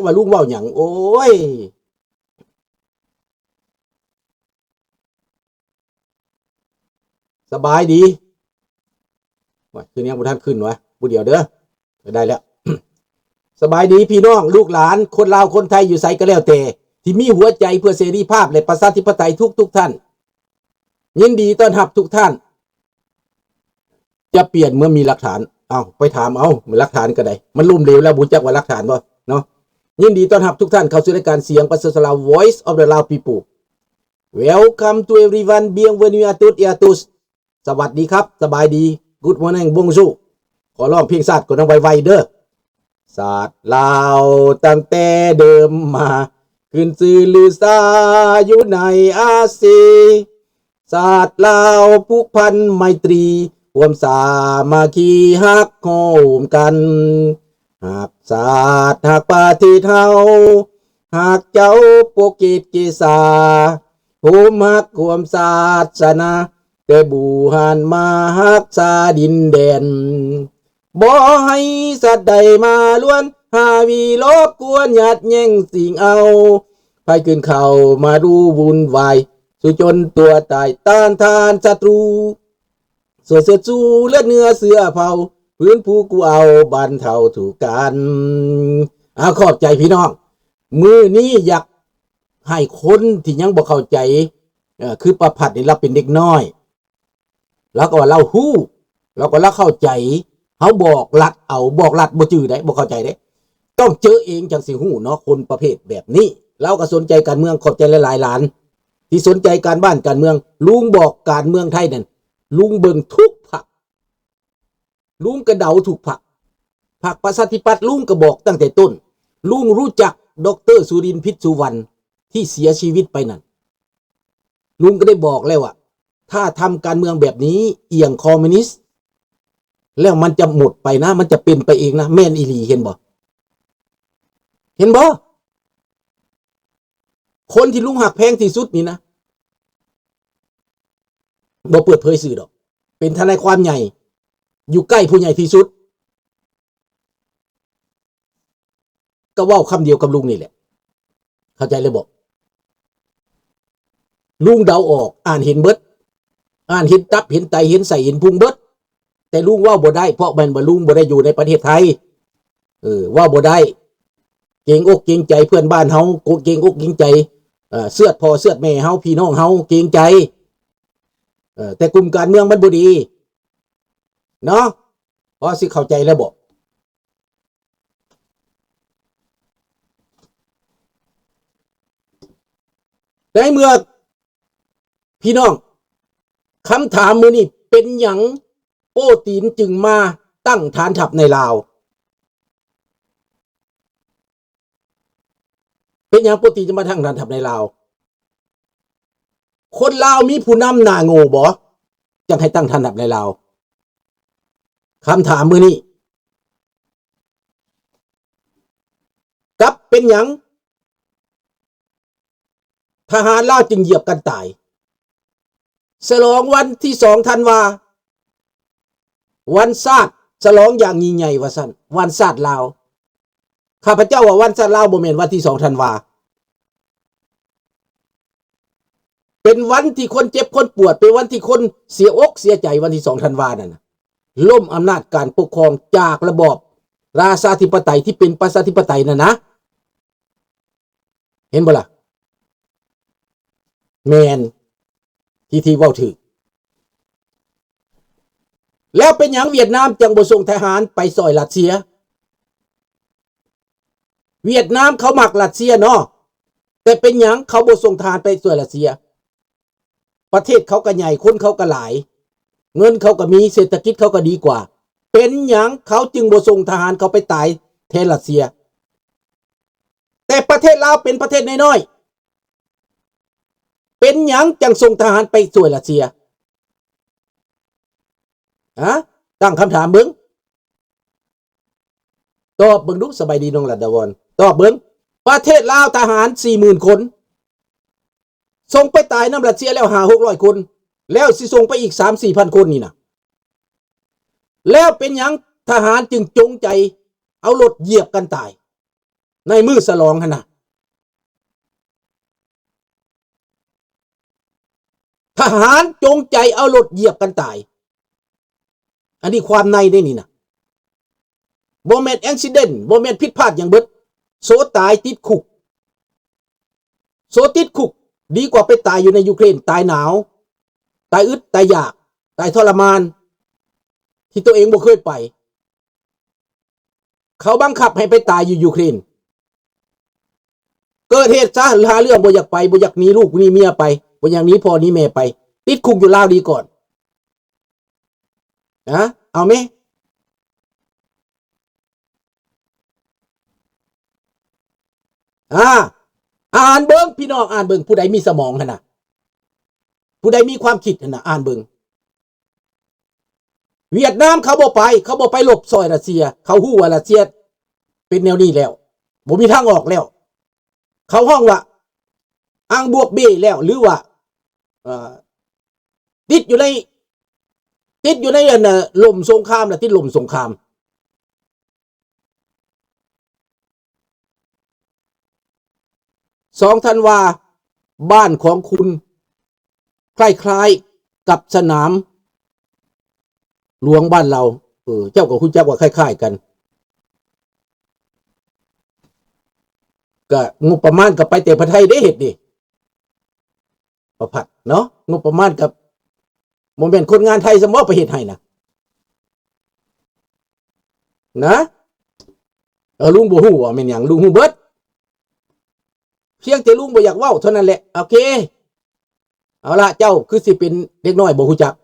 ວ່າລຸງເວົ້າຫຍັງ. ໂອ້ຍ ສະບາຍດີ. ໂອ້ຍ ຄືຍັງບໍ່ທັນຂຶ້ນວະ? ຜູ້ດຽວເດີ. ໄດ້ແລ້ວ. ສະບາຍດີພີ່ນ້ອງ ລູກຫຼານ ຄົນລາວ ຄົນໄທ ຢູ່ໃສກໍແລ້ວແຕ່ ທີ່ມີຫົວໃຈເພື່ອເສລີພາບ ແລະ ປະຊາທິປະໄຕ ທຸກໆທ່ານ. ຍິນດີຕ້ອນຮັບທຸກທ່ານ. ຈະປ່ຽນເມື່ອມີຫຼັກຖານ. ເອົາ ໄປຖາມເອົາ ມີຫຼັກຖານກໍໄດ້. ມັນລົ້ມເຫຼວແລ້ວ ບໍ່ຮູ້ຈັກວ່າຫຼັກຖານບໍ່ເນາະ. ຍິນດີຕ້ອນຮັບທຸກທ່ານເຂົ້າສູ່ລາຍການສຽງປະຊາຊົນລາວ Voice of the Lao People. Welcome to everyone. Bienvenue à toutes et à tous. ສະຫວັດດີຄັບ ສະບາຍດີ Good morning Bonjour. ຂໍຮ້ອງເພງຊາດກ່ອນນະ ໄວໆເດີ. ຊາດລາວຕັ້ງແຕ່ເດີມມາ ຂຶ້ນຊື່ລືຊາຢູ່ໃນອາຊີ. ຊາດລາວຜູກພັນໄມຕີ ຮ່ວມສາມັກຄີຮັກໂຮມກັນ. ຮັກຊາດຮັກປະເທດເຮົາ ຮັກເຈົ້າປົກເກດເກສາ ໂຮມຮັກຮ່ວມສາສະໜາ ແຕ່ບູຮານມາຮັກສາດິນແດນ. ບໍ່ໃຫ້ສັດໃດມາລວນ ຫາວີລົບກວນ ຍາດແຍ່ງຊິງເອົາ ໃຜຂຶ້ນເຂົ້າມາດູວຸ່ນວາຍ ສູ້ຈົນຕົວຕາຍ ຕ້ານທານສັດຕູ ສວຍເສດຊູເລືອດເນື້ອເຊື້ອເຜົ່າ ຟື້ນຟູກູ້ເອົາບັນເທົາທຸກກັນ. ອາ ຂອບໃຈພີ່ນ້ອງ. ມື້ນີ້ຢາກໃຫ້ຄົນທີ່ຍັງບໍ່ເຂົ້າໃຈ ເອີ ຄືປາພັດນີ້ລາວເປັນເດັກນ້ອຍ ລາວກໍວ່າລາວຮູ້ ລາວກໍລາວເຂົ້າໃຈ. ເຮົາບອກລັດເອົາ ບອກລັດບໍ່ຈື່ໄດ໋ ບໍ່ເຂົ້າໃຈເດ້. ຕ້ອງເຈີເອງຈັ່ງຊິຮູ້ເນາະ ຄົນປະເພດແບບນີ້. ລາວກໍສົນໃຈການເມືອງ ຂອບໃຈຫຼາຍໆຫຼານ ທີ່ສົນໃຈການບ້ານການເມືອງ. ລຸງບອກການເມືອງໄທນັ້ນ ລຸງເບິ່ງທຸກພັກ ລຸງກະເດົາທຸກພັກ. ພັກປະຊາທິປັດ ລຸງກະບອກຕັ້ງແຕ່ຕົ້ນ. ລຸງຮູ້ຈັກ ດອກເຕີ ສຸລິນ ພິດສຸວັນ ທີ່ເສຍຊີວິດໄປນັ້ນ. ລຸງກໍໄດ້ບອກແລ້ວວ່າ ຖ້າທຳການເມືອງແບບນີ້ ອຽງຄອມມູນິດ ແລ້ວມັນຈະໝົດໄປນະ ມັນຈະເປັນໄປເອງນະ. ແມ່ນອີ່ຫຼີ ເຫັນບໍ່? ເຫັນບໍ່? ຄົນທີ່ລຸງຮັກແພງທີ່ສຸດນີ້ນະ ບໍ່ເປີດເຜີຍຊື່ດອກ ເປັນທະນາຍຄວາມໃຫຍ່ ຢູ່ໃກ້ຜູ້ໃຫຍ່ທີ່ສຸດ ກໍເວົ້າຄຳດຽວກັບລຸງນີ້ແຫຼະ. ເຂົ້າໃຈແລ້ວບໍ່? ລຸງເດົາອອກ ອ່ານເຫັນເບິດ ອ່ານເຫັນຕັບເຫັນໄຕ ເຫັນໄສ້ເຫັນພຸງເບິດ. ແຕ່ລຸງເວົ້າບໍ່ໄດ້ ເພາະແມ່ນວ່າລຸງບໍ່ໄດ້ຢູ່ໃນປະເທດໄທ. ເອີ ເວົ້າບໍ່ໄດ້ ເກງອົກເກງໃຈເພື່ອນບ້ານເຮົາ ເກງອົກເກງໃຈ ເອີ ເຊືອດພໍ່ເຊືອດແມ່ເຮົາ ພີ່ນ້ອງເຮົາ ເກງໃຈ. ເອີ ແຕ່ກຸ່ມການເມືອງມັນບໍ່ດີເນາະ. ພໍຊິເຂົ້າໃຈແລ້ວບໍ່? ໃນເມື່ອ ພີ່ນ້ອງ ຄຳຖາມມື້ນີ້ ເປັນຫຍັງໂປຕີນຈຶ່ງມາຕັ້ງຖານທັບໃນລາວ? ເປັນຫຍັງໂປຕີນຈຶ່ງມາຕັ້ງຖານທັບໃນລາວ? ຄົນລາວມີຜູ້ນຳໜ້າໂງ່ບໍ່ ຈັ່ງໃຫ້ຕັ້ງຖານທັບໃນລາວ? ຄຳຖາມມື້ນີ້ ກັບເປັນຫຍັງ ທະຫານລາວຈຶ່ງຢຽບກັນຕາຍ. ສະຫຼອງວັນທີສອງທັນວາ ວັນຊາດ ສະຫຼອງຢ່າງຍິ່ງໃຫຍ່ວ່າຊັ້ນ ວັນຊາດລາວ. ຂ້າພະເຈົ້າວ່າວັນຊາດລາວບໍ່ແມ່ນວັນທີສອງທັນວາ ເປັນວັນທີ່ຄົນເຈັບຄົນປວດ ເປັນວັນທີ່ຄົນເສຍອົກເສຍໃຈ ວັນທີສອງທັນວານັ້ນນະ ລົ້ມອຳນາດການປົກຄອງຈາກລະບອບລາຊາທິປະໄຕທີ່ເປັນປະຊາທິປະໄຕນັ້ນນະ. ເຫັນບໍ່ລະ? ແມ່ນ ທີທີເວົ້າຖືກ. ແລ້ວເປັນຫຍັງຫວຽດນາມຈັ່ງບໍ່ສົ່ງທະຫານໄປຊ່ອຍຣັດເຊຍ? ຫວຽດນາມເຂົາມັກຣັດເຊຍເນາະ ແຕ່ເປັນຫຍັງເຂົາບໍ່ສົ່ງທະຫານໄປຊ່ວຍຣັດເຊຍ? ປະເທດເຂົາກໍໃຫຍ່ ຄົນເຂົາກໍຫຼາຍ ເງິນເຂົາກໍມີ ເສດຖະກິດເຂົາກໍດີກວ່າ ເປັນຫຍັງເຂົາຈຶ່ງບໍ່ສົ່ງທະຫານເຂົາໄປຕາຍແທນຣັດເຊຍ? ແຕ່ປະເທດລາວເປັນປະເທດນ້ອຍໆ ເປັນຫຍັງຈັ່ງສົ່ງທະຫານໄປຊ່ວຍຣັດເຊຍ? ຮະ? ຕັ້ງຄຳຖາມເບິ່ງ ຕອບເບິ່ງດູ. ສະບາຍດີນ້ອງລັດດາວອນ ຕອບເບິ່ງ. ປະເທດລາວທະຫານສີ່ໝື່ນຄົນ ສົ່ງໄປຕາຍນຳຣັດເຊຍແລ້ວຫ້າຫົກຮ້ອຍຄົນ ແລ້ວຊິສົ່ງໄປອີກສາມສີ່ພັນຄົນນີ້ນະ ແລ້ວເປັນຫຍັງທະຫານຈຶ່ງຈົງໃຈເອົາລົດຢຽບກັນຕາຍ? ໃນມື້ສະຫຼອງຫັ້ນນະ. ທະຫານຈົງໃຈເອົາລົດຢຽບກັນຕາຍ. ອັນນີ້ຄວາມໃນເດ້ນີ້ນະ. ບໍ່ແມ່ນແອັກຊິເດັນ, ບໍ່ແມ່ນຜິດພາດຫຍັງເບິດ. ໂຊຕາຍຕິດຄຸກ. ໂຊຕິດຄຸກ ດີກວ່າໄປຕາຍຢູ່ໃນຢູເຄຣນ, ຕາຍໜາວ, ຕາຍອຶດ, ຕາຍຢາກ, ຕາຍທໍລະມານ ທີ່ຕົວເອງບໍ່ເຄີຍໄປ. ເຂົາບັງຄັບໃຫ້ໄປຕາຍຢູ່ຢູເຄຣນ. ເກີດເຫດຊະ ຫາເລື່ອງ ບໍ່ຢາກໄປ, ບໍ່ຢາກໜີລູກໜີເມຍໄປ, ບໍ່ຢາກໜີພໍ່ໜີແມ່ໄປ, ຕິດຄຸກຢູ່ລາວດີກ່ອນ. ຮະ? ເອົາແມ? ອາ ອ່ານເບິ່ງ ພີ່ນ້ອງ, ອ່ານເບິ່ງ. ຜູ້ໃດມີສະໝອງຫັ້ນນະ, ຜູ້ໃດມີຄວາມຄິດຫັ້ນນະ, ອ່ານເບິ່ງ. ຫວຽດນາມເຂົາບໍ່ໄປ, ເຂົາບໍ່ໄປລົບຊ່ອຍຣັດເຊຍ. ເຂົາຮູ້ວ່າຣັດເຊຍເປັນແນວນີ້ແລ້ວ, ບໍ່ມີທາງອອກແລ້ວ. ເຂົາຮ້ອງວ່າ ອ່າງບວກເບແລ້ວ ຫຼືວ່າ ເອີ ຕິດຢູ່ໃນ ຕິດຢູ່ໃນ ອັນ ລົມສົງຄາມ ແລະ ຕິດລົມສົງຄາມ. ສອງ ທັນວາ, ບ້ານຂອງຄຸນຄ້າຍໆກັບສະໜາມຫຼວງບ້ານລາວ. ເອີ ເຈົ້າກໍຮູ້ຈັກວ່າຄ້າຍໆກັນ. ກະງົບປະມານກໍໄປແຕ່ປະເທດໄທເດ້ເຮັດນີ້. ປະພັດເນາະ, ງົບປະມານກັບ ບໍ່ແມ່ນຄົນງານໄທຊະບໍ່ໄປເຮັດໃຫ້ນະ ນະ. ເອີ ລຸງບໍ່ຮູ້ວ່າແມ່ນຫຍັງ, ລຸງຮູ້ເບິດ, ພຽງແຕ່ລຸງບໍ່ຢາກເວົ້າເທົ່ານັ້ນແຫຼະ. ໂອເຄ ເອົາລະ, ເຈົ້າຄືຊິເປັນເດັກນ້ອຍບໍ່ຮູ້ຈັກ.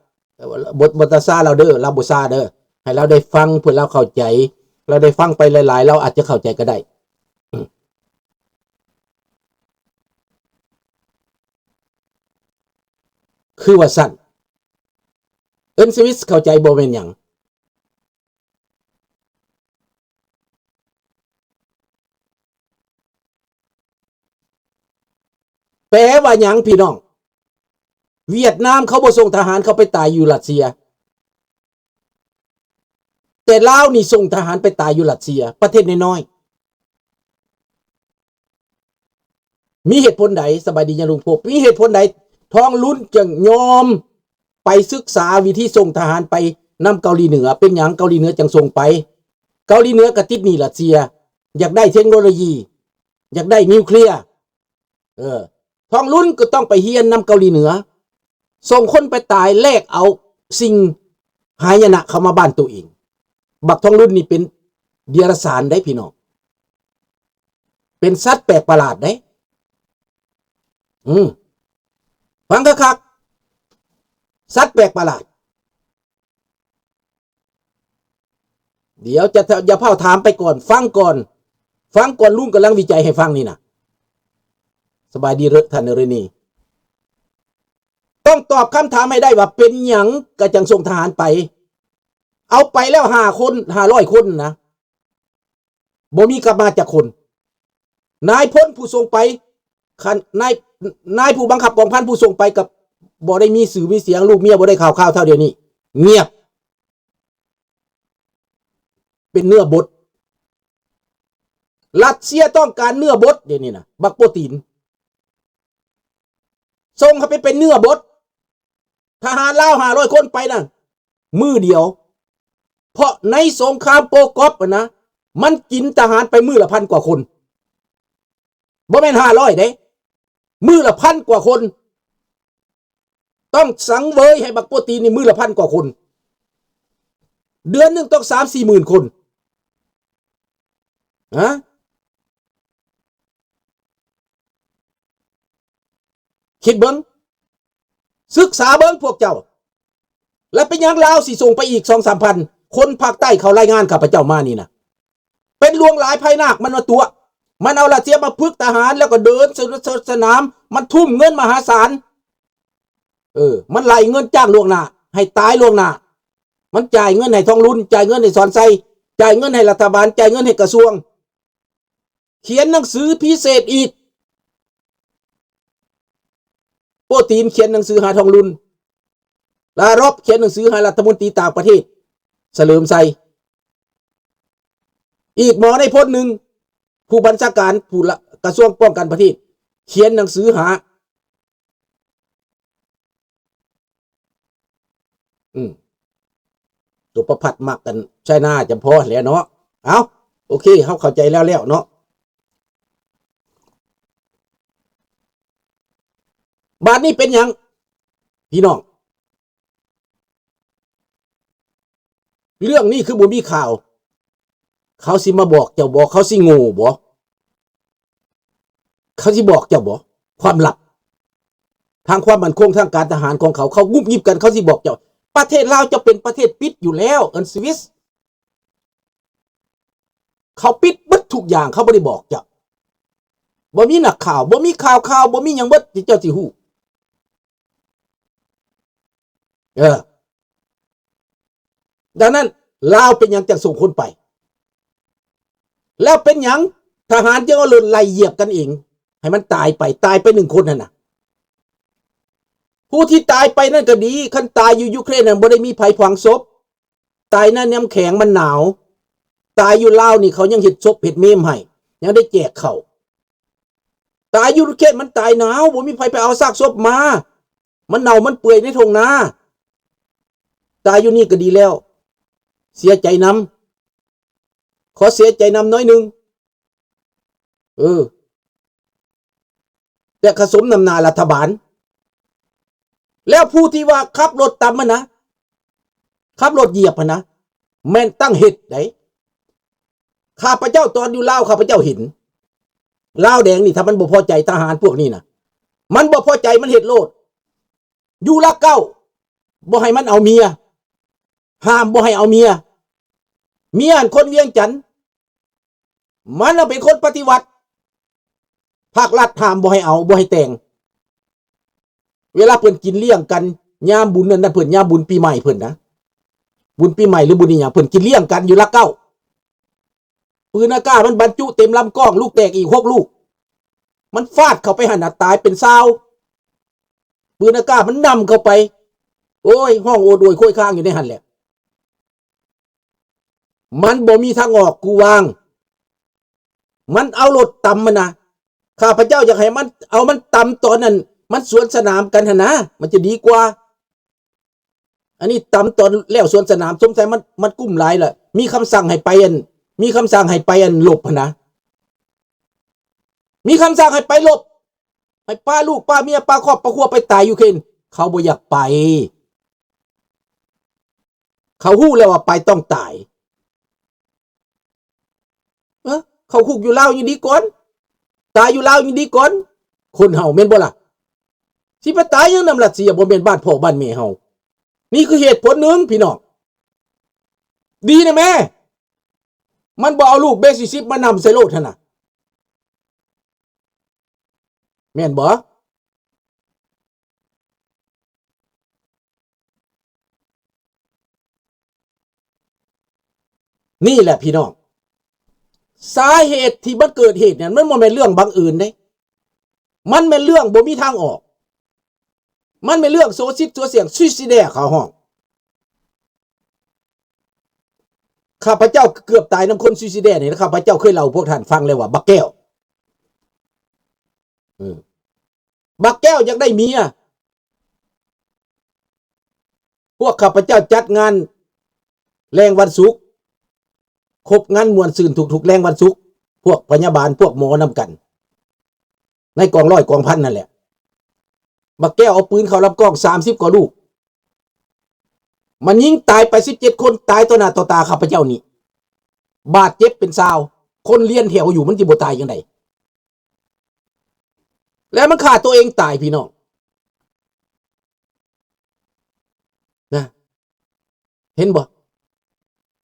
ບໍ່ ບໍ່ຕ້ອງຊາລາວເດີ, ລາວບໍ່ຊາເດີ, ໃຫ້ລາວໄດ້ຟັງ ເພື່ອລາວເຂົ້າໃຈ. ລາວໄດ້ຟັງໄປຫຼາຍໆ ລາວອາດຈະເຂົ້າໃຈກໍໄດ້. ຄືວ່າຊັ້ນ. ເອີ້ນສະວິດເຂົ້າໃຈບໍ່ແມ່ນຫຍັງ. ແປວ່າຫຍັງພີ່ນ້ອງ? ຫວຽດນາມເຂົາບໍ່ສົ່ງທະຫານເຂົາໄປຕາຍຢູ່ຣັດເຊຍ, ແຕ່ລາວນີ້ສົ່ງທະຫານໄປຕາຍຢູ່ຣັດເຊຍ, ປະເທດນ້ອຍໆ. ມີເຫດຜົນໃດ? ສະບາຍດີຍາມລຸງພົບ. ມີເຫດຜົນໃດ ທອງລຸນຈຶ່ງຍອມໄປສຶກສາວິທີສົ່ງທະຫານໄປນຳເກົາຫຼີເໜືອ? ເປັນຫຍັງເກົາຫຼີເໜືອຈຶ່ງສົ່ງໄປ? ເກົາຫຼີເໜືອກໍຕິດໜີ້ຣັດເຊຍ, ຢາກໄດ້ເທັກໂນໂລຢີ, ຢາກໄດ້ນິວເຄລຍ. ເອີ ທອງລຸນກໍຕ້ອງໄປຮຽນນຳເກົາຫຼີເໜືອ, ສົ່ງຄົນໄປຕາຍ ແລກເອົາສິ່ງຫາຍະນະເຂົ້າມາບ້ານໂຕເອງ. ບັກທອງລຸນນີ້ເປັນເດຍລະສານໄດ໋ພີ່ນ້ອງ, ເປັນສັດແປກປະຫຼາດໄດ໋. ອືມ ຟັງຄັກໆ, ສັດແປກປະຫຼາດ. ດຽວຈະ ຢ່າຟ້າວຖາມໄປກ່ອນ, ຟັງກ່ອນ, ຟັງກ່ອນ, ລຸງກຳລັງວິໄຈໃຫ້ຟັງນີ້ນະ. ສະບາຍດີເດີ້ ທ່ານເຣນີ. ຕ້ອງຕອບຄຳຖາມໃຫ້ໄດ້ວ່າເປັນຫຍັງກະຈັ່ງສົ່ງທະຫານໄປ? ເອົາໄປແລ້ວຫ້າຄົນ, ຫ້າຮ້ອຍຄົນນະ, ບໍ່ມີກັບມາຈັກຄົນ. ນາຍພົນຜູ້ສົ່ງໄປ, ຄັນ ນາຍ ນາຍຜູ້ບັງຄັບກອງພັນຜູ້ສົ່ງໄປ ກໍບໍ່ໄດ້ມີຊື່ມີສຽງ, ລູກເມຍບໍ່ໄດ້ຂ່າວຄາວເທົ່າດຽວນີ້, ງຽບ. ເປັນເນື້ອບົດ. ຣັດເຊຍຕ້ອງການເນື້ອບົດດຽວນີ້ນະ, ບັກໂປຕີນ. ສົ່ງໃຫ້ໄປເປັນເນື້ອບົດ. ທະຫານລາວຫ້າຮ້ອຍຄົນໄປນະ, ມື້ດຽວ. ເພາະໃນສົງຄາມໂປກັອບຫັ້ນນະ, ມັນກິນທະຫານໄປມື້ລະພັນກວ່າຄົນ. ບໍ່ແມ່ນຫ້າຮ້ອຍເດ້, ມື້ລະພັນກວ່າຄົນ. ຕ້ອງສັງເຫວີຍໃຫ້ບັກໂປຕີນນີ້ມື້ລະພັນກວ່າຄົນ, ເດືອນໜຶ່ງຕ້ອງສາມສີ່ໝື່ນຄົນ. ຮະ? ຄິດເບິ່ງ, ສຶກສາເບິ່ງພວກເຈົ້າ. ແລ້ວເປັນຫຍັງລາວຊິສົ່ງໄປອີກສອງສາມພັນ? ຄົນພາກໃຕ້ເຂົາລາຍງານຂ້າພະເຈົ້າມານີ້ນະ, ເປັນຫຼວງຫຼາຍພາຍນາກມັນມາຕົວະ, ມັນເອົາຣັດເຊຍມາຝຶກທະຫານ ແລ້ວກໍເດີນສະໜາມ, ມັນທຸ່ມເງິນມະຫາສານ. ເອີ ມັນໄລ່ເງິນຈ້າງລ່ວງໜ້າ, ໃຫ້ຕາຍລ່ວງໜ້າ. ມັນຈ່າຍເງິນໃຫ້ທອງລຸນ, ຈ່າຍເງິນໃຫ້ສອນໄຊ, ຈ່າຍເງິນໃຫ້ລັດຖະບານ, ຈ່າຍເງິນໃຫ້ກະຊວງ. ຂຽນໜັງສືພິເສດອີກ. ໂປຕີນຂຽນໜັງສືຫາທອງລຸນ, ລາຣອບຂຽນໜັງສືຫາລັດຖະມົນຕີຕ່າງປະເທດ ສະເຫຼີມໄຊ. ອີກໝໍໃນພົນໜຶ່ງ ຜູ້ບັນຊາການ ຜູ້ລະ ກະຊວງປ້ອງກັນປະເທດ ຂຽນໜັງສືຫາ ອືມ ຕົວປະພັດມັກກັນ ໄຊນາຈຳເພາະແຫຼະເນາະ. ເອົ້າ ໂອເຄ ເຮົາເຂົ້າໃຈແລ້ວໆເນາະ. ບາດນີ້ເປັນຫຍັງ ພີ່ນ້ອງ? ເລື່ອງນີ້ຄືບໍ່ມີຂ່າວ? ເຂົາຊິມາບອກເຈົ້າບໍ່? ເຂົາຊິໂງ່ບໍ່? ເຂົາຊິບອກເຈົ້າບໍ່? ຄວາມລັບທາງຄວາມໝັ້ນຄົງ ທາງການທະຫານຂອງເຂົາ ເຂົາງຸບງິບກັນ ເຂົາຊິບອກເຈົ້າ. ປະເທດລາວເຈົ້າເປັນປະເທດປິດຢູ່ແລ້ວ ອັນສະວິສ ເຂົາປິດເບິດທຸກຢ່າງ ເຂົາບໍ່ໄດ້ບອກເຈົ້າ. ບໍ່ມີນັກຂ່າວ ບໍ່ມີຂ່າວ ຂ່າວ ບໍ່ມີຫຍັງເບິດ ທີ່ເຈົ້າຊິຮູ້. ເອີ ດັ່ງນັ້ນ ລາວເປັນຫຍັງຈັ່ງສົ່ງຄົນໄປ? ແລ້ວເປັນຫຍັງທະຫານຈຶ່ງເອົາລົດໄລ່ຢຽບກັນເອງ ໃຫ້ມັນຕາຍໄປ ຕາຍໄປໜຶ່ງຄົນຫັ້ນນະ? ຜູ້ທີ່ຕາຍໄປນັ້ນກໍດີ ຄັນຕາຍຢູ່ຢູເຄຣນນັ້ນ ບໍ່ໄດ້ມີໃຜຝັງສົບ ຕາຍໃນນ້ຳແຂງມັນໜາວ. ຕາຍຢູ່ລາວນີ້ ເຂົາຍັງເຮັດສົບເຮັດເມມໃຫ້ ຍັງໄດ້ແຈກເຂົ້າ. ຕາຍຢູ່ເຂດມັນຕາຍໜາວ ບໍ່ມີໃຜໄປເອົາຊາກສົບມາ ມັນເນົ່າມັນເປື່ອຍໃນທົ່ງນາ. ຕາຍຢູ່ນີ້ກໍດີແລ້ວ ເສຍໃຈນຳ ຂໍເສຍໃຈນຳໜ້ອຍໜຶ່ງ. ເອີ ແຕ່ກະສົມນ້ຳໜ້າລັດຖະບານ. ແລ້ວຜູ້ທີ່ວ່າຂັບລົດຕຳຫັ້ນນະ ຂັບລົດຢຽບຫັ້ນນະ ແມ່ນຕັ້ງເຮັດໃດ໋. ຂ້າພະເຈົ້າຕອນຢູ່ລາວ ຂ້າພະເຈົ້າເຫັນ ລາວແດງນີ້ ຖ້າມັນບໍ່ພໍໃຈທະຫານພວກນີ້ນະ ມັນບໍ່ພໍໃຈມັນເຮັດໂລດ. ຢູ່ຫຼັກເກົ້າ ບໍ່ໃຫ້ມັນເອົາເມຍ ຫ້າມບໍ່ໃຫ້ເອົາເມຍ. ເມຍຫັ້ນຄົນວຽງຈັນ ມັນນະເປັນຄົນປະຕິວັດ ພາກລັດຫ້າມບໍ່ໃຫ້ເອົາ ບໍ່ໃຫ້ແຕ່ງ. ເວລາເພິ່ນກິນລ້ຽງກັນຍາມບຸນນັ້ນນະ ເພິ່ນ ຍາມບຸນປີໃໝ່ເພິ່ນນະ ບຸນປີໃໝ່ ຫຼື ບຸນອີ່ຫຍັງ ເພິ່ນກິນລ້ຽງກັນຢູ່ຫຼັກເກົ້າ. ປືນອາກາດມັນບັນຈຸເຕັມລຳກ້ອງ ລູກແຕກອີກຫົກລູກ ມັນຟາດເຂົ້າໄປຫັ້ນນະ ຕາຍເປັນຊາວ. ປືນອາກາດມັນນຳເຂົ້າໄປ ໂອ້ຍ ຮ້ອງໂອດໂອຍໂຄຍຄາງຢູ່ໃນຫັ້ນແຫຼະ. ມັນບໍ່ມີທາງອອກ ກູວາງ ມັນເອົາລົດຕຳມັນນະ. ຂ້າພະເຈົ້າຢາກໃຫ້ມັນເອົາມັນຕຳຕອນນັ້ນ ມັນສວນສະໜາມກັນຫັ້ນນະ ມັນຈະດີກວ່າ. ອັນນີ້ຕຳຕອນແລ້ວສວນສະໜາມ ສົງໄສມັນ ມັນກຸ້ມຫຼາຍລະ ມີຄຳສັ່ງໃຫ້ໄປອັນ ມີຄຳສັ່ງໃຫ້ໄປອັນລົບຫັ້ນນະ ມີຄຳສັ່ງໃຫ້ໄປລົບ ໃຫ້ປາລູກປາເມຍປາຄອບປາຄົວໄປຕາຍຢູ່ເຄນ ເຂົາບໍ່ຢາກໄປ. ເຂົາຮູ້ແລ້ວວ່າໄປຕ້ອງຕາຍ. ເອີ ເຂົ້າຄຸກຢູ່ລາວຍັງດີກ່ອນ ຕາຍຢູ່ລາວຍັງດີກ່ອນ. ຄົນເຮົາແມ່ນບໍ່ລະ? ຊິໄປຕາຍຫຍັງນຳຣັດເຊຍ ບໍ່ແມ່ນບ້ານພໍ່ບ້ານແມ່ເຮົາ. ນີ້ຄືເຫດຜົນໜຶ່ງພີ່ນ້ອງ. ດີນະແມ່ ມັນບໍ່ເອົາລູກເບສີ່ສິບມານຳໃສ່ໂລດຫັ້ນນະ ແມ່ນບໍ່? ນີ້ແຫຼະພີ່ນ້ອງ ສາເຫດທີ່ມັນເກີດເຫດນັ້ນ ມັນບໍ່ແມ່ນເລື່ອງບັງເອີນເດ້ ມັນແມ່ນເລື່ອງບໍ່ມີທາງອອກ ມັນແມ່ນເລື່ອງໂຊຊິດໂຊເຊຍນ ສຸຍຊີແດ ເຂົາຮ້ອງ. ຂ້າພະເຈົ້າເກືອບຕາຍນຳຄົນສຸຍຊີແດນີ້ ແລະ ຂ້າພະເຈົ້າເຄີຍເລົ່າພວກທ່ານຟັງແລ້ວວ່າ ບັກແກ້ວ ເອີ ບັກແກ້ວຢາກໄດ້ເມຍ. ພວກຂ້າພະເຈົ້າຈັດງານແລງວັນສຸກ ຄົບງານມ່ວນຊື່ນທຸກໆແລງວັນສຸກ ພວກພະຍາບານ ພວກໝໍນຳກັນ ໃນກອງຮ້ອຍກອງພັນນັ້ນແຫຼະ. ບັກແກ້ວເອົາປືນເຂົ້າລຳກ້ອງສາມສິບກວ່າລູກ ມັນຍິງຕາຍໄປສິບເຈັດຄົນ ຕາຍຕໍ່ໜ້າຕໍ່ຕາຂ້າພະເຈົ້ານີ້ ບາດເຈັບເປັນຊາວ ຄົນລຽນແຖວຢູ່ ມັນຊິບໍ່ຕາຍຈັ່ງໃດ? ແລ້ວມັນຂ້າຕົວເອງຕາຍພີ່ນ້ອງນະ ເຫັນບໍ່?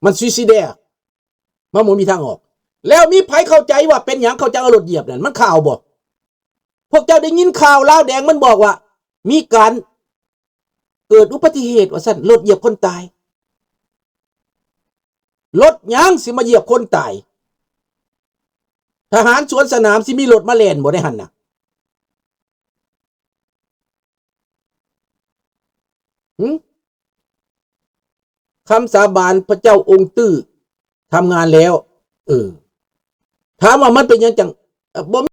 ມັນສຸຍຊີແດ ມັນບໍ່ມີທາງອອກ. ແລ້ວມີໃຜເຂົ້າໃຈວ່າເປັນຫຍັງເຂົາຈະເອົາລົດຢຽບນັ້ນ? ມັນຂ່າວບໍ່? ພວກເຈົ້າໄດ້ຍິນຂ່າວລາວແດງມັນບອກວ່າ ມີການເກີດອຸບັດຕິເຫດວ່າຊັ້ນ ລົດຢຽບຄົນຕາຍ. ລົດຫຍັງຊິມາຢຽບຄົນຕາຍ? ທະຫານສວນສະໜາມຊິມີລົດມາແລ່ນບໍ່ໃນຫັ້ນນະ? ຫື? ຄຳສາບານພະເຈົ້າອົງຕື້ທຳງານແລ້ວ. ເອີ. ຖາມວ່າມັນເປັນຫຍັງຈັ່ງ ເອີ່ ບໍ່